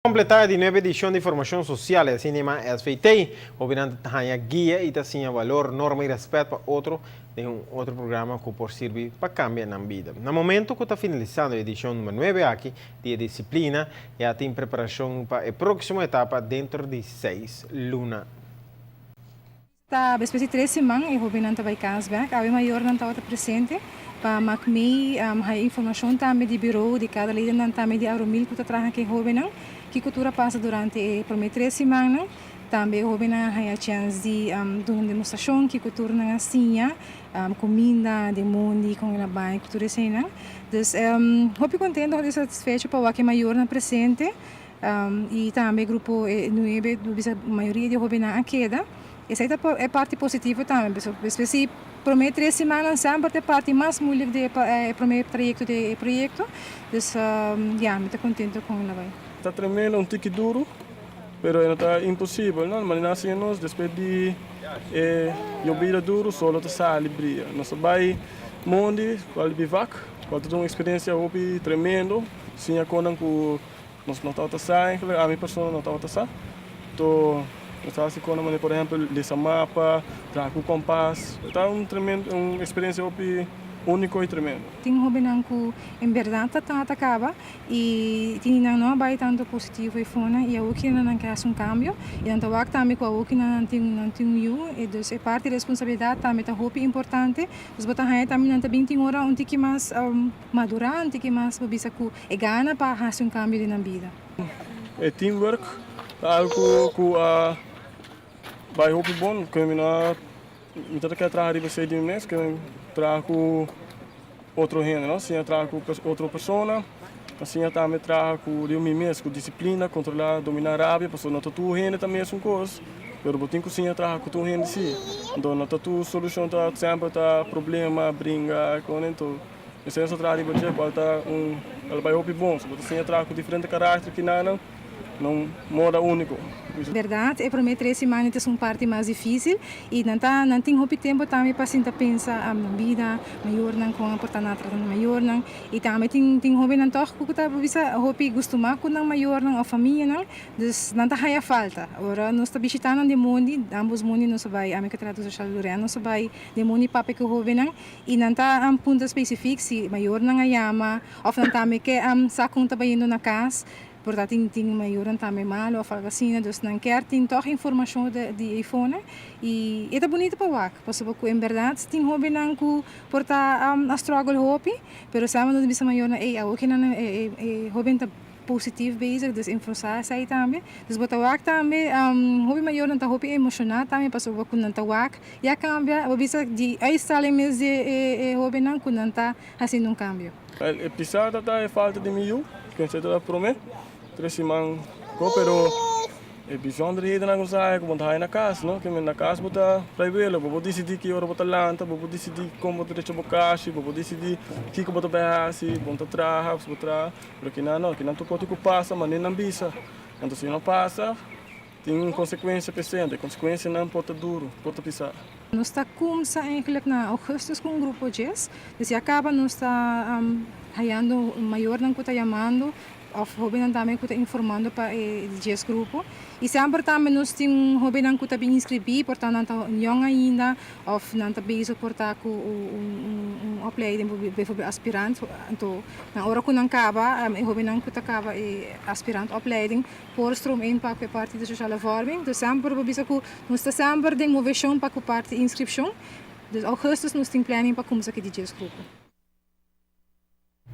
Kompletá e di nuebe edishon di Formashon Sosial e asina yamá SVT. Hopinan ta haña guia i ta siña balor, norma i rèspèt pa otro den un otro programa ku por sirbi pa kambia nan bida. Na momentu ku ta finalisando e edishon number nuebe aki di e disiplina, ya tin preparashon pa e próksimo etapa dentro di seis luna. Ta despues di tres siman e hobennan ta bai kas bek. Awe mayornan tabata presente pa mak mei haya informashon tambe di birou di kada lidernan tambe di Arumil ku ta traha ku e hobennan. Kiko tur a pasa durante e prome tres simannan. Tambe e hobennan a haya chèns di duna un demostrashon kiko tur nan a siña, kuminda, den mondi, kon el a bai ku tur eseinan. Dus hopi kontento, hopi satisfecho pa wak e mayornan presente. I tambe grupo e nuebe, bo bisa mayoria di hobennan a keda. Esei ta e parti positivo tambe, pasobra despues di prome tres simannan semper ta e parti mas moeilijk di e prome trayekto di e proyekto. Dus ya, mi ta kontento kon el a bai. Ta tremendo, un tiki duru, pero e no ta imposibel, no. Manera nan a siña nos, despues di e yobida duru, solo ta sali bria. Nos a bai mondi, cual bivak, cual ta un experiencia hopi tremendo, siña konan ku Nos no tabata sa eigenlijk, ami persona no tabata sa. To nos ta hasi kona manera por ehempel lesa mapa, traha ku kompas. Ta un tremendo un eksperensia hopi úniko i tremendo. Tin hóbennan ku en bèrdat ta trata kaba i tin di nan no a bai tantu positivo e fonan i awor kinan nan ke hasi un kambio i nan ta wak tambe ku awor kinan nan tin nan tin un yu i dus e parti responsabilidat tambe ta hopi importante. Dus bo ta haña tambe nan ta bin tin ora un tiki mas madurá, un tiki mas bo bisa ku E gana pa hasi un kambio den nan bida. E teamwork ta algu ku a bai hopi bon. Ku mi no a mi ta ke traha riba esei di mi mes, ku mi traha ku otro hende, no? Siña traha ku otro persona, a siña tambe traha ku riba mi mes, ku disiplina, kontrolá, dominá rabia, pasobra no ta tur hende ta mesun kos, pero bo tin ku siña traha ku tur hende si. Anto no ta tur solushon ta semper ta problema, bringa, kon anto. Esei nos a traha riba dje cual ta un el bai hopi bon. So bo ta siña traha cu diferente caracter kinanan na un moda unico. Berdad, e prome tres siman ta esun parti mas dificil y nan ta nan tin hopi tempo tambe pa sinta pensa nan bida, mayornan con a por ta nan a trata nan mayornan y tambe tin tin hobennan tog cu ta bisa hopi gustuma cu nan mayornan of famianan, dus nan ta haya falta. Ora nos ta bishita nan den mondi, ambos mondi nos a bai, ami cu trata social Lorena nos a bai den mondi papia cu hobennan. I nan ta punta spesifik si mayornan a yama òf nan tambe ke sa kon ta bayendo na kas, por ta tin tin mayornan tambe malu òf algu asina, dus nan kier tin tòg informashon di e fone i e ta bunita pa wak pasobra ku en bèrdat tin hóbennan ku por ta a struggle hopi pero semper nos ta bisa mayornan ey awo kinan e hóben ta positief bezig, dus influensa esei tambe. Dus bo ta wak tambe, hopi mayornan ta hopi emoshoná tambe pasobra ku nan ta wak ya kambia, bo bisa di uitstraling mes di e hobennan ku nan ta hasiendo un kambio. E pisá ta ta e falta di mi yu, kensei ta ta promé tres siman ko, pero E bijzonderhedennan ku sa ku bo ta haña na kas, no? Ke men na kas bo ta vrijwillig, bo por disidí ki ora bo ta lanta, bo por disidí kon bo ta drecha bo kashi, bo por disidí kiko bo ta bai hasi, bo no ta traha, si bo traha, pero kinan no, kinan tur kos tin ku pasa manera nan bisa. Anto si no pasa, tin un konsekuensia presente, e konsekuensianan por ta duru, por ta pisá. Nos ta kumsa eigenlijk na augustus ku un grupo djes, dus ya kaba nos ta hayando mayornan ku ta yamando Of hobennan tambe ku ta informando pa e djes grupo. I semper tambe nos tin un hobennan ku ta bin inskribí, por ta nan ta yòn ainda òf nan ta bezig por ta ku un opleiding, bijvoorbeeld aspirant. Anto nan ora ku nan kaba, e hobennan ku ta kaba e aspirant opleiding por stroom in pa ku e parti di sociale vorming. Dus semper bo bisa ku nos ta semper den moveshon pa ku parti inskripshon. Dus augustus nos tin planning pa kumsa ku e di djes grupo.